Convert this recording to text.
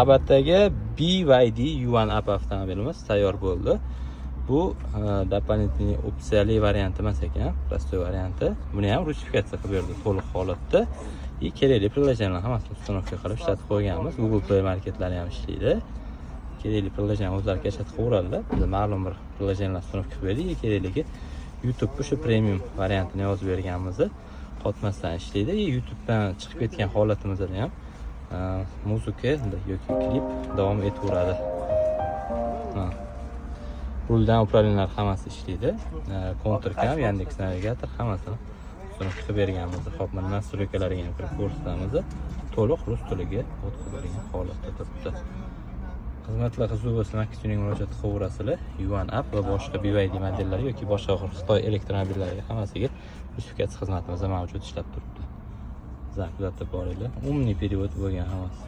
Navbatdagi BYD Yuan Up avtomobilimiz tayyor bo'ldi. Bu дополнительный opsiyali varianti emas ekan, простой varianti. Buni ham rusifikatsiya qilib berdi to'liq holatda. И kerakli приложения lar hammasini установка qilib ishlatib qo'yganmiz. Google Play marketlari ham ishlaydi. Kerakli приложение o'zlari ishlatib qo'yaveradilar. Biz ma'lum bir приложения lar установка qilib berdik. Kerakligi YouTube o'sha premium variantini yozib berganmiz. Qotmasdan ishlaydi. И YouTubedan chiqib ketgan holatimizda ham muzika yoki klip davom etaveradi. Ha. Ruldan управления lar hammasi ishlaydi. Kontrkam, Yandex navigator hammasini установка qilib berganmiz. Xo'p, mana настройка lariga ham kirib ko'rsatamiz. To'liq rus tiliga o'tkazilgan holatda turibdi. Xizmatlar qiziq bo'lsa, Maxituning murojaat qilaverasizlar. Yuan Up va boshqa BYD modellari yoki boshqa Xitoy elektromobillariga hammasiga rusifikatsiya xizmatimiz mavjud, ishlab turibdi. Bizani kuzatib boringlar. Умный перевод bo'lgan hammasi.